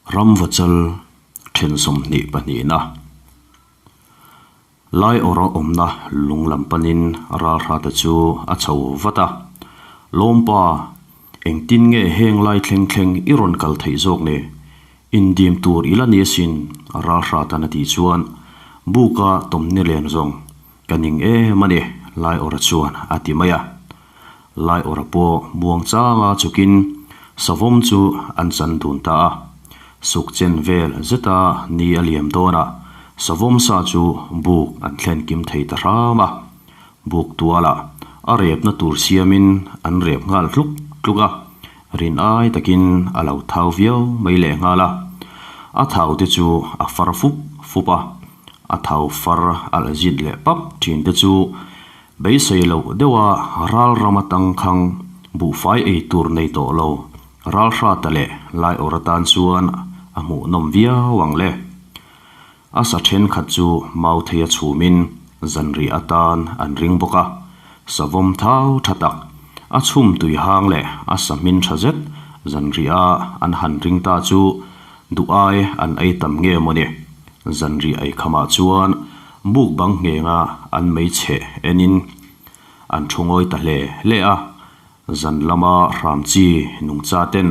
Ramvachal then 22na Lai awrh a awmna lung lam panin ralhrata chu a chho vat a. Lawmpa, engtin nge heng lai thleng thleng i rawn kal theih zawk ni? Indim tur i la ni asin, ralhratan a tih chuan buka tawmni len zawng ka ning em a ni, Lai awrha chuan a ti mai a. Lai awrha pawh muang changa chukin savawm chu an chan dun ta a. Suk chen vel zeta ni a liam dawnah savawm sa chu buk an thlen kim thei ta hram a. Buk tualah a repna tur siamin an rep nghal tluk tluk a, rin ai takin a lo thau viau mai leh nghal a. A thau te chu a far fup fup a, a thau far alh zit leh pap thin te chu Beisei loh deuha ral rama tangkhang buhfai ei tur nei tawh lo Ralhrata leh Laiawr atan chuan a hmuhnawm viau ang le. A sa thenkhat chu Mautheia chhumin zanriah atan an ring bawk a, savawm thau tha tak, a chhum tui hang leh a sa hmin tha zet zanriah an han ring ta chu duh ai an ei tam nge mawni. Zanriah ei khamah chuan Buk bang nghenga an mei chhe enin an thu ngawi ta hle hle a, zan lama hram chi nungcha ten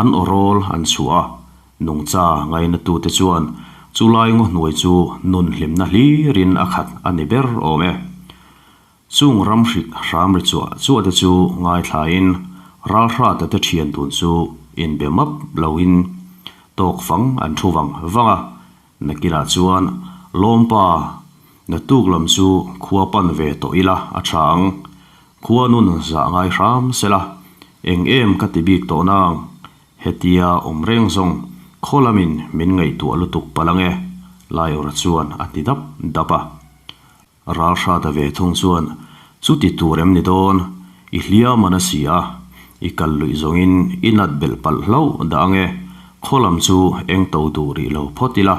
an aw rawl an chhuah a, nungcha ngainatute chuan chulai ngaw hnuai chu nun hlimna hlirin a khat a ni ber awm e. Chung ram hrik hram ri chuah chuah te chu ngaithlain ralhrata te thian dun chu inbe map loin tawk fang an thu vang vang a, Nakinah chuan Lawmpa, naktuk lam chu khua pan ve tawh ila a tha ang. Khua nun zah ngai hram sela, eng em ka ti bik tawh nang. Hetia awm reng zawng khaw lamin min ngaihtuah lutuk palh ange, Laiawra chuan a ti dap dap a. Ralhrata ve thung chuan, Chuti tur em ni dawn? I hliam a na si a, i kal luih zawngin i nat belh palh hlauh dah ange, khaw lam chu eng to duh rih lo phawt ila,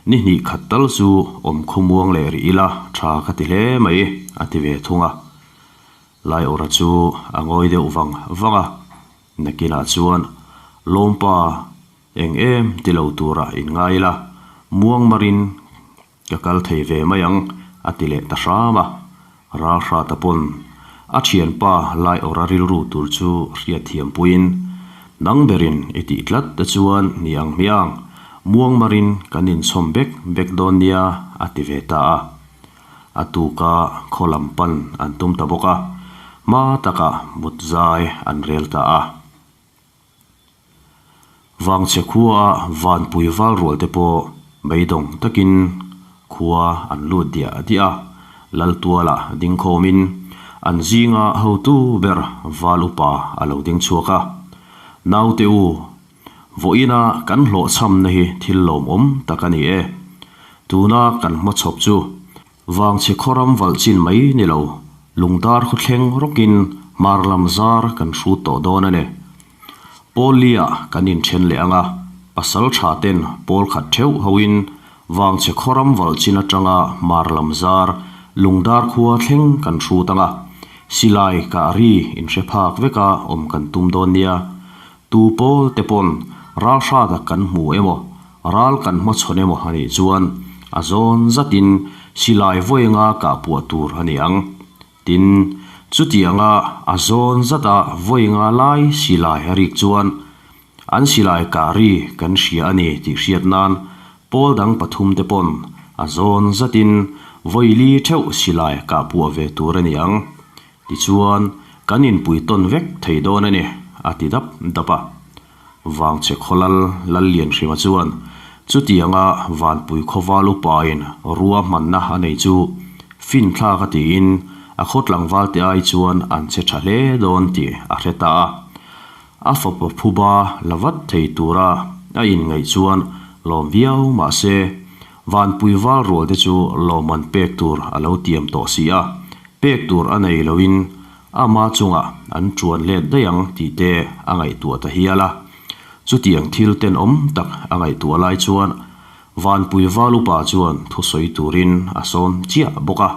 ni hnih khat tal chu awm khawmuang leh rih ila tha ka ti hle mai, a ti ve thung a. Laiawrha chu a ngawi deuh vang vang a, nakinah chuan, Lawmpa, eng em ti lo turah inngai ila, muang marin Ka kal thei ve mai ang, a ti leh ta hram a. Ralhrata pawn a thianpa Laiawrha rilru tur chu hriatthiam puiin, Nang berin i tih tlat te chuan ni ang hmiang, muang marin kan inchhawm bek bek dawn nia, a ti ve ta a. A tuka khaw lam pan an tum ta bawk a, hma takah mut zai an rel ta a. Vangchhe khua vanpui val rual te pawh beidawng takin khua an lut diah diah a, Laltuala ding khawmin an zinga hotu ber val upa a lo ding chhuak a, Naute u, vawiina kan hlawhchhamna hi thil lawmawm tak a ni e. Tuna kan hmachhawp chu Vangchhe khawram valh chin mai ni lo, lungdar khawthleng rawkin hmar lam zar kan hrut tawh dawn a ni. Pawl lia kan inthen leh ang a, pasal tha ten pawl khat theuh hoin Vangchhe khawram valh chin atanga hmar lam zar lungdar khua thleng kan hrut ang a, silai kah ri inhre phak veka awm kan tum dawn nia. Tu pawl te pawn ral hrata kan hmu emaw, ral kan hmachhawn emaw a nih chuan a zawn zatin silai vawienga kah puah tur a ni ang. Tin, chutianga a zawn zata vawienga lai silai a rik chuan an silai kah ri kan hria a ni tih hriat nan pawl dang pathum te pawn a zawn zatin vawili theuh silai kah puah ve tur a ni ang. Tichuan, kan inpui tawn vek thei dawn a ni, a ti dap dap a. Vangchhe khawlal Lallianhrima chuan chutianga Vanpui khawval upain rua hmanna a nei chu finthlak a tiin a khaw tlangvalte ai chuan an che tha hle dawn tih a hre ta a. A fapa phuba la vat thei tura a inngaih chuan lawm viau mah se, Vanpui val rual te chu lawmman pek tur a lo tiam tawh si a, pek tur a nei loin ama chungah an tuan let daih ang tih te a ngaihtuah ta hial a. Chutiang thil tenawm tak a ngaihtuah lai chuan Vanpui val upa chuan thusawi turin a sawm chiah bawk a.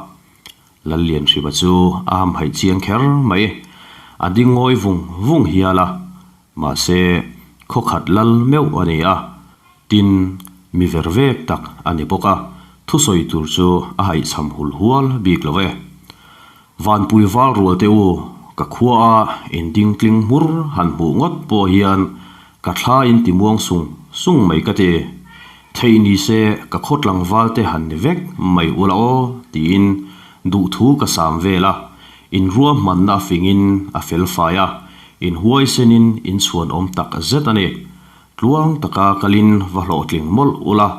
Lallianhriva chu a hamhaih chiang kher mai, a ding ngawi vung vung hial a. Mahse, khaw khat lal meuh a ni a. Tin, mi ver vek tak a ni bawk a, thusawi tur chu a haihchham hul hual bik lo e. Vanpui val rual te u, ka khua a in ding tling hmur han hmuh ngawt pawh hian ka thla in ti muang sung sung mai ka ti. Theih ni se ka khaw tlangval te han ni vek mai ula aw tiin duhthu ka sam vel a, in ruahmanna a fingin a fel fai a, in huaisenin in chhuanawm tak zet a ni. Tluang taka kalin va hlawhtling mawlh ula,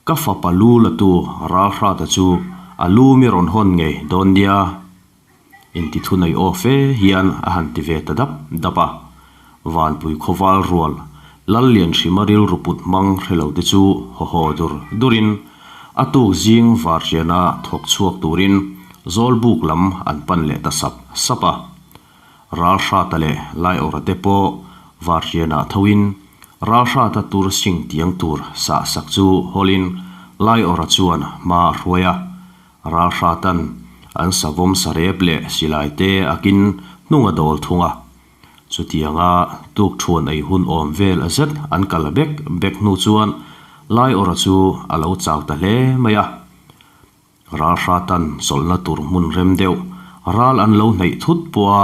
Ka fapa lu la tu Ralhrata chu a lu mi rawn hawn ngei dawn nia inti thunei aw fe hian a han ti ve ta dap dap a. Vanpui khawval rual Lallian hrima rilru put hmang hre lo te chu haw haw dur durin a tuk zing varhriana thawk chhuak turin Zawlbuk lam an pan leh ta sap sap a. Ralhrata leh Laiawra te pawh varhrianah thoin Ralhrata tur sing tiang tur sah sak chu hawlin Laiawra chuan hma a hruai a. Ralhratan an savawm sarep leh silai te akin hnung a dawl thung a. Chutianga tukthuan ei hun awm vel a zet an kal bek bek hnu chuan Laiawra chu a lo chau ta hle mai a. Ralhratan chawlhna tur hmun rem deuh ral an lo hnaih thut pawha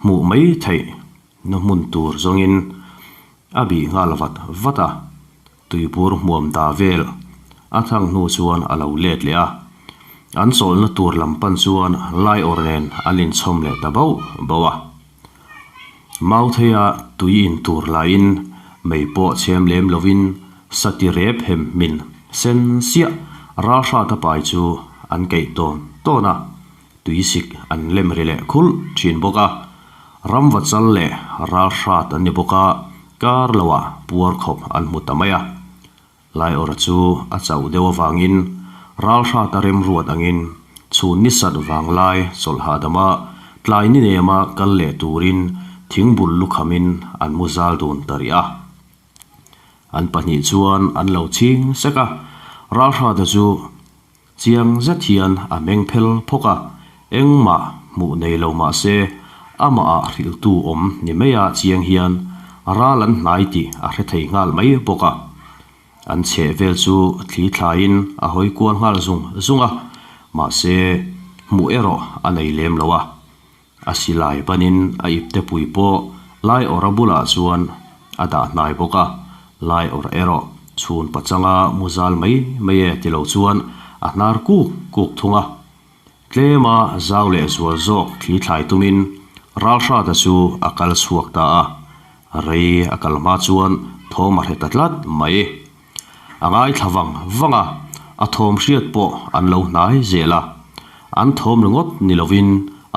hmuh mai theih na hmun tur zawngin a bih nghal vat vat a, tuibur hmuam da vel a thang hnu chuan a lo let leh a. An chawlhna tur lam pan chuan laiawr nen an inchhawm leh ta bauh bauh a. Mautheia tui in tur lahin mei pawh chhem lem lovin sati rep hem hmin sen siah ralhrata pai chu an keih tawn tawn a, tuisik an lem ri leh khulh thin bawk a. Ramva chal leh ralhrat an ni bawk a, kar loah puar khawp an hmu ta mai a. Laiawra chu a chauh deuh avangin ralhrata remruat angin chhun ni sat vanglai chawlh hahdama tlai ni nema kal leh turin thingbul lukhamin an mu zal dun ta rih a. An pahnih chuan an lo chhing sek a, ralhrata chu Chiang zet hian a meng phel phawk a, engmah hmuh nei lo mah se amah ah hrilhtu awm ni mai a chiang hian ral an hnai tih a hre thei nghal mai bawk a. An chheh vel chu thli thlaiin a hawi kual nghal zung zung a, mahse hmuh erawh a nei lem lo a. A silai banin a ipte pui pawh Laiawra bulah chuan a dah hnai bawk a, Laiawra erawh chhun pachanga mu zal mai mai e ti lo chuan a hnar kuk kuk thung a. Tlema zau leh zual zawk thli thlai tumin Ralhrata chu a kal chhuak ta a, rei a kal hma chuan thawm a hre ta tlat mai. A ngaithla vang vang a, a thawm hriat pawh an lo hnai zel a. An thawm ringawt ni lovin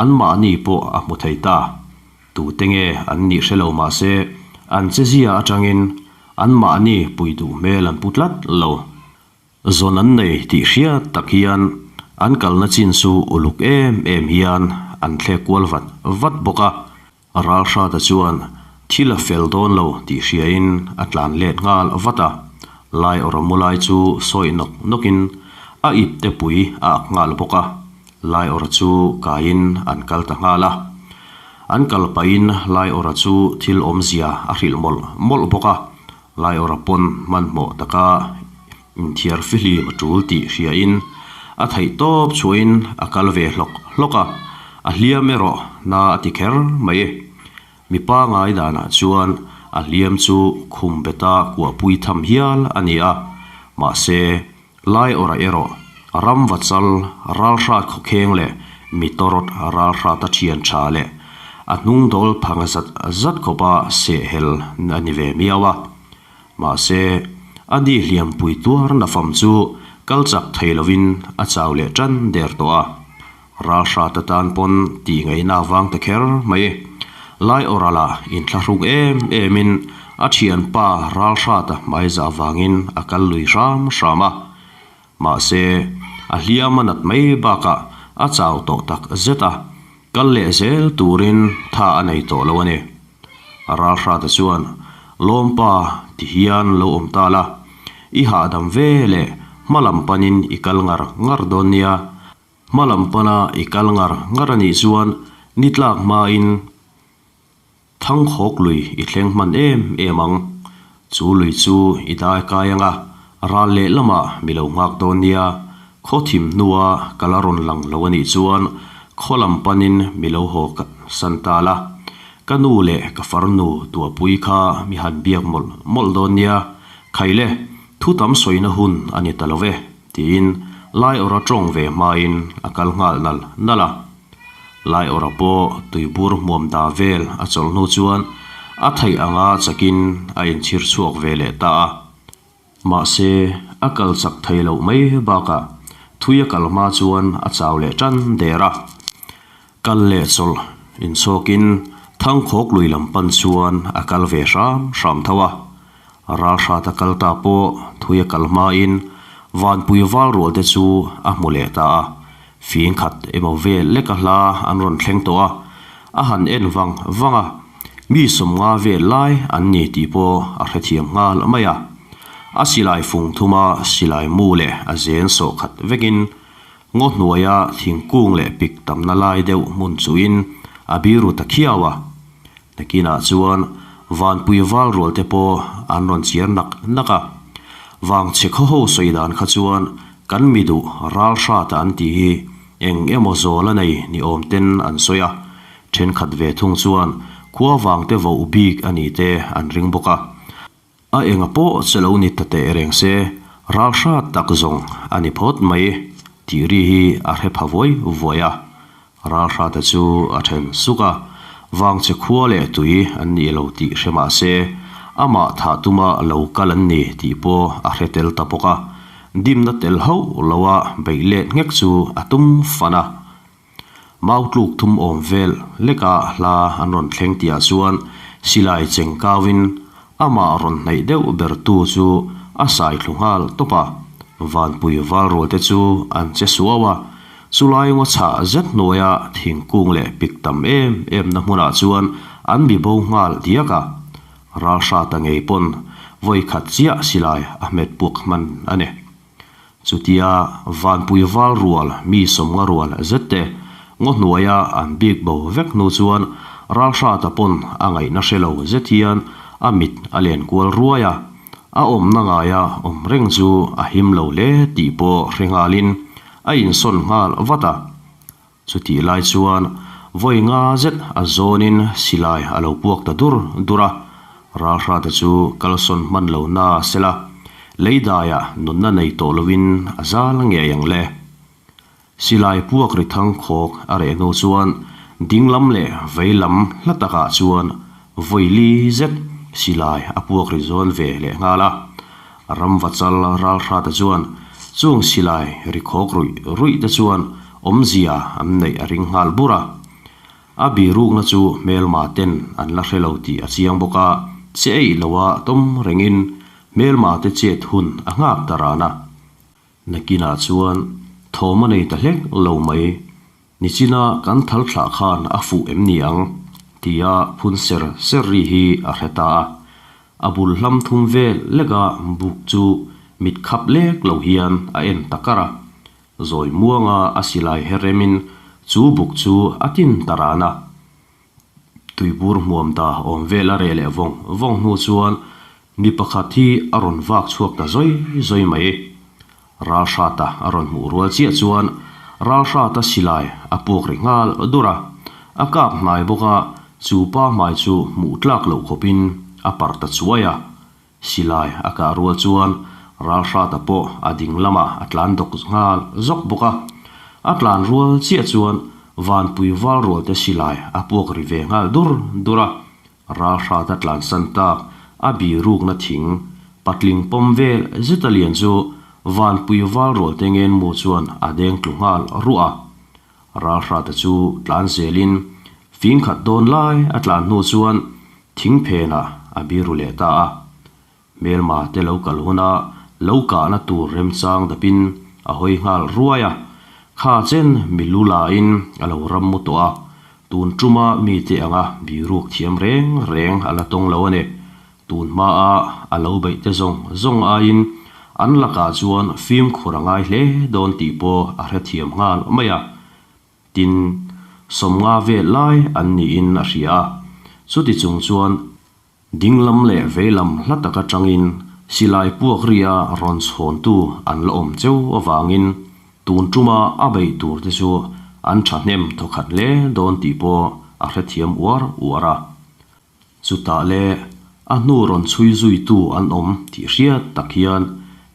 anmahni pawh a hmu thei ta. Tute nge an nih hre lo mah se, an chezia atangin anmahni pui duh hmel an pu tlat lo. Zawn an nei tih hriat tak hian an kalna chin chu uluk em em hian an thlek kual vat vat bawk a. Ralhrata chuan thil a fel dawn lo tih hriain a tlan let nghal vat a, lai awramu lai chu sawi nawk nawkin a ip te pui a ak nghal bawk a, lai awra chu kaiin an kal ta nghal a. An kal pahin lai awra chu thil awmzia a hrilh mawlh mawlh bawk a, lai awra pawn hmanhmawh taka inthiar fihlim a tul tih hriain a theih tawp chhuahin a kal ve hlawk hlawk a, a hliam erawh na a ti kher mai. Mipa ngai danah chuan a hliam chu khum beta kuahpui tham hial a ni a, mahse lai awrah erawh ramva chal ralhrat khawkheng leh mi tawrawt ralhrata thian tha leh a hnung dawl phang zat zat khawpa sehhel a ni ve miau a. Mahse, a ni hliampui tuar nafam chu kal chak thei lovin a chau leh tan der tawh a. Ralhrat atan pawn tih ngaihna avang ta kher mai. Laiawrala inthlahruk em emin a thianpa Ralhrata hmaiza avangin a kal lui hram hram a. Mahse, a hliam a nat mai bakah a chau tawh tak zet a, kal leh zel turin tha a nei tawh lo a ni. Ralhrata chuan, Lawmpa, ti hian lo awm ta la, i hahdam ve leh hma lam panin i kal ngar ngar dawn nia. Hma lam pana i kal ngar ngar a nih chuan ni tlak hmain Thangkhawk lui i thleng hman em em ang. Chu lui chu i dai kai anga, ral leh lamah mi lo nghak dawn nia, khaw thim hnua ka la rawn lang lo a nih chuan khaw lam panin mi lo haw san ta la, ka nu leh ka farnu tuahpui kha mi han biak mawlh mawlh dawn nia, khaile thu tam sawina hun a ni ta lo ve, tiin Laiawrha tawng ve hmain a kal nghal nal nal a. Laiawrha pawh tuibur hmuam da vel a chawlh hnu chuan a theih anga chakin a inchhir chhuak ve leh ta a. Mahse, a kal chak thei loh mai bakah thui a kal hma chuan a chau leh tan der a. Kal leh chawlh inchhawkin Thangkhawk lui lam pan chuan a kal ve hram hram tho a. Ralhrat a kal ta pawh thui a kal hmain Vanpui val rual te chu a hmu leh ta a. Fing khat emaw vel lek a hla an rawn thleng tawh a, a han en vang vang a, mi sawmnga vel lai an ni tih pawh a hrethiam nghal mai a. A silai fung thuma silai mu leh a zen sawh khat vekin ngaw hnuaia thingkung leh pik tamna lai deuh hmun chuhin a biru ta khiau a. Nakinah chuan Vanpui val rual te pawh an rawn chiar nak nak a. Vangchhe khaw ho sawi dan kha chuan kan mi duh ral hrat a an tih hi eng emaw zawl a nei ni awm ten an sawi a. Thenkhat ve thung chuan khua vangte voh bik a nih te an ring bawk a. A enga pawh che lo ni ta teh reng se, ral hrat tak zawng a ni phawt mai tih ri hi a hre pha vuai vuai a. Ral hrata chu a then suk a, vangchhe khua leh tui an nih lo tih hre mah se, amah thah tuma lo kal an ni tih pawh a hre tel ta bawk a. Dimna tel hauh loa beih let nghek chu a tum fan a. Mau tluk thum awm vel leka hla an rawn thleng tihah chuan silai cheng kauin amah rawn hnaih deuh ber tu chu a sai thlu nghal tawp a. Vanpui valrual te chu an che suau a, chulai ngaw chhah zet hnuaia thingkung leh pik tam em em na hmunah chuan an bi bo nghal diak a. Ralhrata ngei pawn vawi khat chiah silai a hmet puak hman a ni. Chutia Vanpui val rual mi sawmnga rual zet te ngaw hnuaia an bik bo vek hnu chuan Ralhrata pawn a ngaihna hre lo zet hian a mit a len kual ruai a, a awmna ngaia awm reng chu a him lo hle tih pawh hre nghalin a insawn nghal vat a. Chutih lai chuan vawi nga zet a zawnin silai a lo puak ta dur dur a, Ralhrate chu kalsawn hman lo na sela, leidaiah nunna nei tawh lovin a zal ngei ang le. Silai puak ri thang khawk a reh hnu chuan ding lam leh vei lam hla takah chuan vawi li zet silai a puak ri zawn ve leh nghal a. Ramvachal Ralhrata chuan chung silai ri khawk ruih ruih te chuan awmzia an neih a ring nghal bur a. A birukna chu hmelma ten an la hre lo tih a chiang bawk a, che eih loa tawm rengin hmelma te chet hun a nghak ta ran a. Nakinah chuan thawm a nei ta hlek lo mai. Nichina kan thal thlah khan a fuh em ni ang? tia phun ser ser ri hi a hre ta a. A bul hlam thum vel leka buk chu mit khap lek lo hian a en ta kar a. Zawi muanga a silai her remin chu buk chu a tin ta ran a. Tuibur hmuam ta awm vel a reh leh vawng vawng hnu chuan mi pakhat hi a rawn vak chhuak ta zawi zawi mai. Ralhrata a rawn hmuh rual chiah chuan Ralhrata silai a puak ri nghal dur a, a kap hnai bawk a, chu pa hmai chu hmuh tlak loh khawpin a parh ta chuai a. Silai a kah rual chuan Ralhrata pawh a ding lamah a tlan dawk nghal zawk bawk a. A tlan rual chiah chuan Vanpui val rualte silai a puak ri ve nghal dur dur a. Ralhrata tlansan tak a birukna thing patling pawm vel zeta lian chu Vanpui val rualte ngen mu chuan a deng tlu nghal ruah a. Ralhrata chu tlan zelin fing khat dawn lai a tlan hnu chuan thing phenah a biru leh ta a. Hmelma te lo kal huna lo kahna tur remchang dapin a hawi nghal ruai a. Kha chen mi lu lain a lo ram mu tawh a, tun tuma mite anga biruk thiam reng reng a la tawng lo a ni. Tun hmaa a lo beih te zawng zawng aiin an lakah chuan fimkhur a ngai hle dawn tih pawh a hrethiam nghal mai a. Tin, sawmnga vel lai an niin a hria a, chuti chung chuan. Dinglam leh veilam hla tak atangin silai puak ria rawn chhawntu an la awm cheu avangin tun tuma a beih tur te chu an thahnem thawkhat hle dawn tih pawh a hrethiam uar uar a. Chutah le a hnu rawn chhui zuitu an awm tih hriat tak hian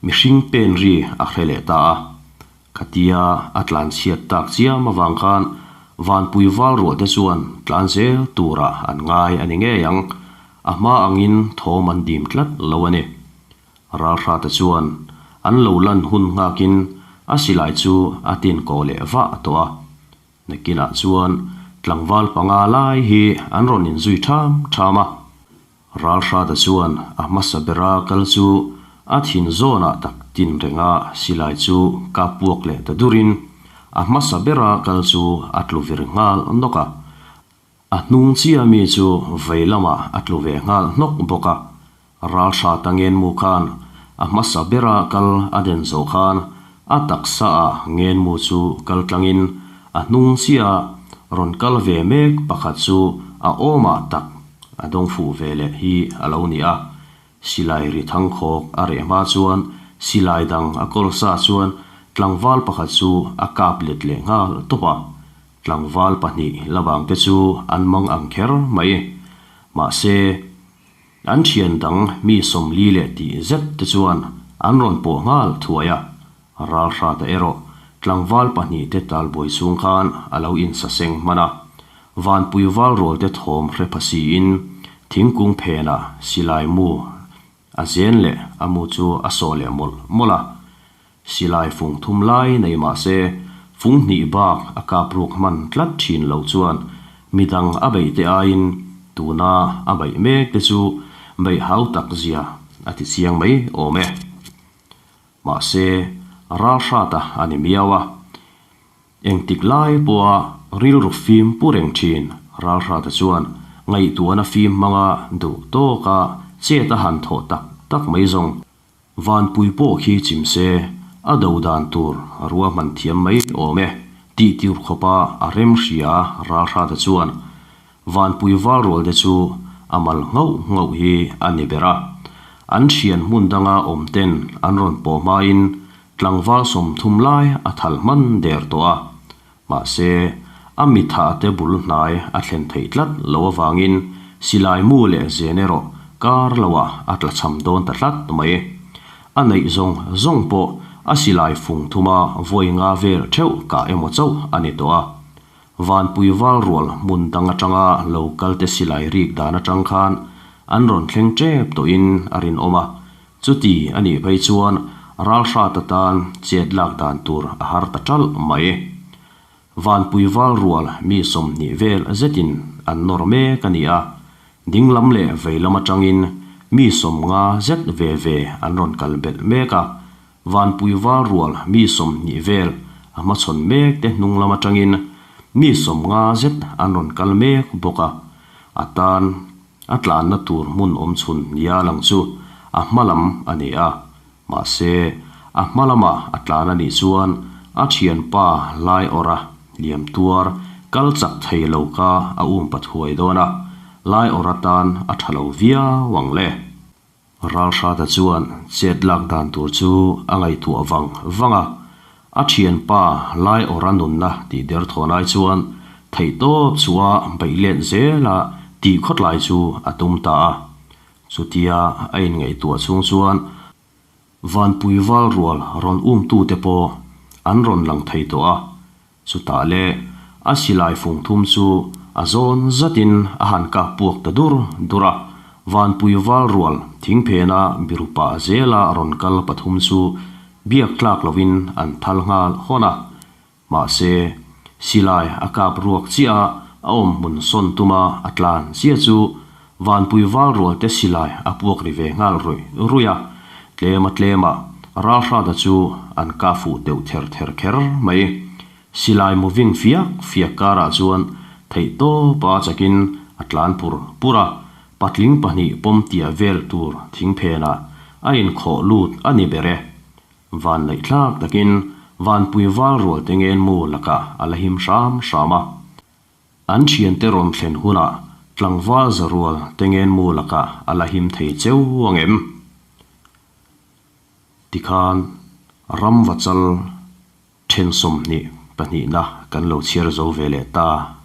mihring pen ri a hre leh ta a. Khatia a tlanchhiat tak chiam avang khan Vanpui val ruah te chuan tlan zel turah an ngai a ni ngei ang, a hma angin thawm an dim tlat lo a ni. Ralhrata chuan an lo lan hun nghakin a silai chu a tin kawh leh vah tawh a. Nakinah chuan tlangval panga lai hi an rawn inzui ṭham ṭham a. Ralhrata chuan a hmasa bera kal chu a thin zawnah tak tin renga silai chu kap puak leh ta durin a hmasa bera kal chu a tlu vir nghal nawk a. A hnung chiah mi chu vei lamah a tlu ve nghal hnawk bawk a. Ralhrata ngenmu khan a hmasa bera kal a den zawh khan a taksa ah ngenmu chu kal tlangin a hnung chiah rawn kal ve mek pakhat chu a awmah tak a dawng fuh ve leh hi a lo ni a. Silai ri thangkhawk a reh hma chuan silai dang a kawl sa chuan tlangval pakhat chu a kap let leh nghal tawp a. Tlangval pahnih la vangte chu an mang ang kher mai. Mahse. An thian dang mi 40 leh tih zet te chuan an rawn pawh nghal thuai a, Ralhrata erawh tlangval pahnih te talbuai chung khan a lo insaseng hman a, Vanpui valrual te thawm hre pha siin thingkung phenah silai mu a zen leh a mu chu a sawh leh mawlh mawlh a. Silai fung thum lai nei mah se fung hnih bak a kap ruk hman tlat thin lo chuan midang a beih te aiin tuna a beih mek te chu beih hau tak zia a ti chiang mai awm e. Mahse, ralhrata a ni miau a. Engtik lai pawha rilru fim pu reng thin ralhrata chuan ngaihtuahna fim hmanga duh tawka chet a han thawh tak tak mai zawng. Vanpui pawh khi chim se, a do dan tur a ruahman thiam mai awm e, tih tir khawpa a rem hria Ralhrata chuan Vanpui valrual te chu a mal nghauh nghauh hi a ni ber a. An thian hmun danga awm ten an rawn pawh hmain tlangval 30 lai a thal hman der tawh a. Mahse, a mitha te bul hnai a thlen theih tlat lo avangin silai mu leh zen erawh kar loah a tla cham dawn ta tlat mai. A neih zawng zawng pawh a silai fung thuma vawi nga vel theuh kah emaw chauh a ni tawh a. Vanpui val rual hmun dang atanga lo kal te silai rik dan atang khan an rawn thleng tep tawhin a rinawm a. Chuti a nih phei chuan ralhrat atan chet lak dan tur a har ta ṭalh mai. Vanpui val rual mi 20 vel zetin an nawr mek a ni a, dinglam leh veilam atangin mi 50 zet ve ve an rawn kal belh mek a, Vanpui val rual mi 20 vel a hmachhawn mek te hnung lam atangin mi 50 zet an rawn kal mek bawk a, a tan a tlanna tur hmun awm chhun nia lang chu a hma lam a ni a. Mahse, a hma lama a tlan a nih chuan a thianpa lai awrh a liam tuar kal chak thei lo kha a um pathuai dawn a, lai awrh atan a tha lo viau ang le. Ralhrata chuan chet lak dan tur chu a ngaihtuah vang vang a, a thianpa lai awrh a nunna tih der thawn ai chuan theihtawp chhuah beih let zela tih khawtlai chu a tum ta a. Chutia a inngaihtuah chhung chuan Vanpui val rual rawn umtute pawh an rawn lang thei tawh a, chutah le a silai fung thum chu a zawn zatin a han kap puak ta dur dur a, Vanpui val rual thingphena biru pah zela rawn kal pathum chu biak tlak lovin an thal nghal hawn a. Mahse, silai a kap ruak chiah a, a awm hmun sawn tuma a tlan chiah chu Vanpui val rual te silai a puak ri ve nghal ruih ruih a, tlema tlema Ralhrata chu an kah fuh deuh ther ther kher mai. Silai moving fiak fiak karah chuan theihtawpa a chakin a tlan pur pur a, patling pahnih pawm tiah vel tur thingphenah a inkhawh lut a ni ber e. Van neih thlak takin Vanpui val rual te ngen mu lakah a la him hram hram a. An thiante rawn thlen hunah Tlangval zarual te ngenmu lakah a la him thei cheu ang em? Tikhan ram vachal then 22 na kan lo chhiar zo ve leh ta